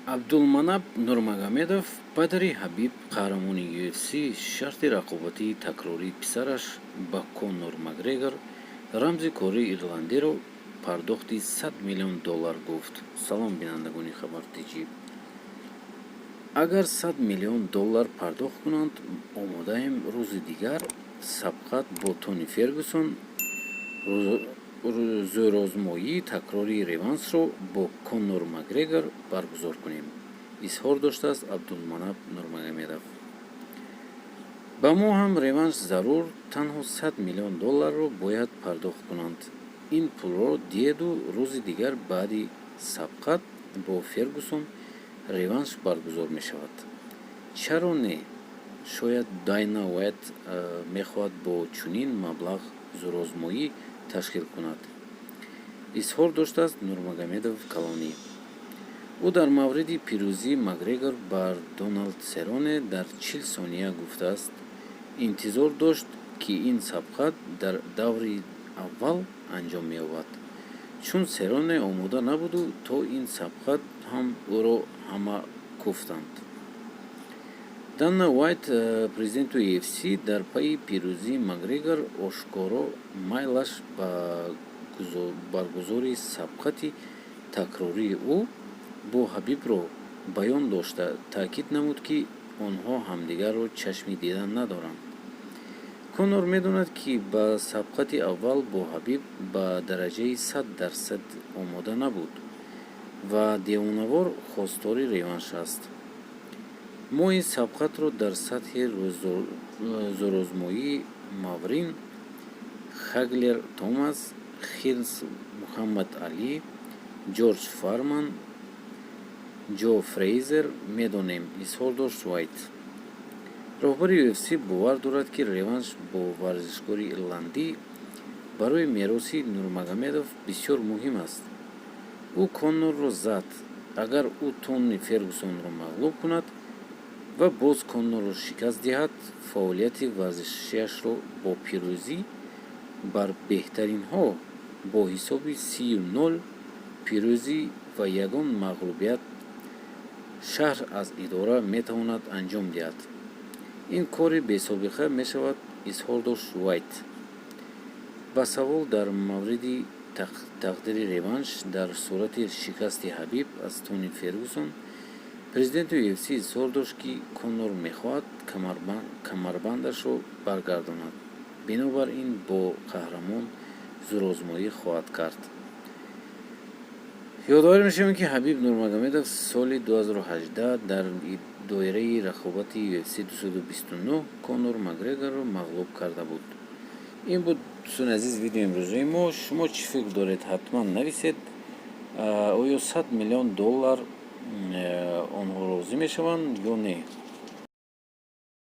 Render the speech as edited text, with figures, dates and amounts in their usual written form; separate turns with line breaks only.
Абдулманап Нурмагомедов, падари Ҳабиб, қаҳрамони UFC, шарти рақобатии такрории писараш ба Конор Макгрегор, рамзи кори ирландиро, пардохти 100 миллион доллар гуфт. Салом, бинандагони Хабар ТҷИ. Агар 100 миллион доллар пардохт кунанд, омодаем. Рӯзи дигар сабқат бо Тони Фергюсон зӯрозмоии такрории реваншро бо Конор Макгрегор баргузор кунем, изҳор доштааст Абдулманап Нурмагомедов. Ба мо ҳам реванш зарур, танҳо 100 миллион долларро бояд пардохт кунанд. Ин пулро диҳеду рӯзи дигар баъди сабқат бо Фергюсон реванш баргузор мешавад. Чаро не? Шояд Дайна Уайт мехоҳад бо чунин маблағ зӯрозмоӣ ташкил кунад, изҳор доштааст Нурмагомедов калонӣ. Ӯ дар мавриди пирӯзии Макгрегор бар Доналд Сероне дар 40 сония гуфтааст, интизор дошт, ки ин сабқат дар даври аввал анҷом меёбад, чун Сероне омода набуду то ин сабқат ҳам ӯро ҳама куфтанд. Дана Уайт, президенти UFC, дар пайи пирӯзии Макгрегор ошкоро майлаш ба баргузории сабқати такрории ӯ бо Ҳабибро баён дошта, таъкид намуд, ки онҳо ҳамдигарро чашми дидан надоранд. Конор медонад, ки ба сабқати аввал бо Ҳабиб ба дараҷаи 100% омода набуд ва девонавор хостори реванш аст. Мо ин сабқатро дар сатҳи зӯрозмоии Маврин Хаглер, Томас Хирнс, Муҳаммад Алӣ, Ҷорҷ Фарман, Ҷо Фрейзер медонем, изҳор дошт Уайт. Роҳбари UFC бовар дорад, ки реванш бо варзишкори ирландӣ барои мероси Нурмагомедов бисёр муҳим аст. Ӯ Коннорро зад. Агар ӯ Тони Фергюсонро мағлуб кунад ва боз Коннорро шикаст диҳад, фаъолияти варзишиашро бо пирӯзӣ бар беҳтаринҳо бо ҳисоби 30-0 пирӯзӣ ва ягон мағлубият шаҳр аз идора метавонад анҷом диҳад. Ин кори бесобиқа мешавад, изҳор дошт Уайт. Ба савол дар мавриди тақдири реванш дар сурати шикасти Ҳабиб аз Тони Фергюсон, президенти UFC изҳор дошт, ки Коннор мехоҳад камарбандашро баргардонад, бинобар ин бо қаҳрамон зӯрозмоӣ хоҳад кард. Ёдовар мешавем, ки Ҳабиб Нурмагомедов соли 2018 дар доираи рақобати UFC 229 Конор Макгрегорро мағлуб карда буд. Ин буд, дӯстони азиз, видеои имрӯзаи мо. Шумо чӣ фикр доред, ҳатман нависед. Оё 100 миллион доллар онҳо розӣ мешаванд ё не?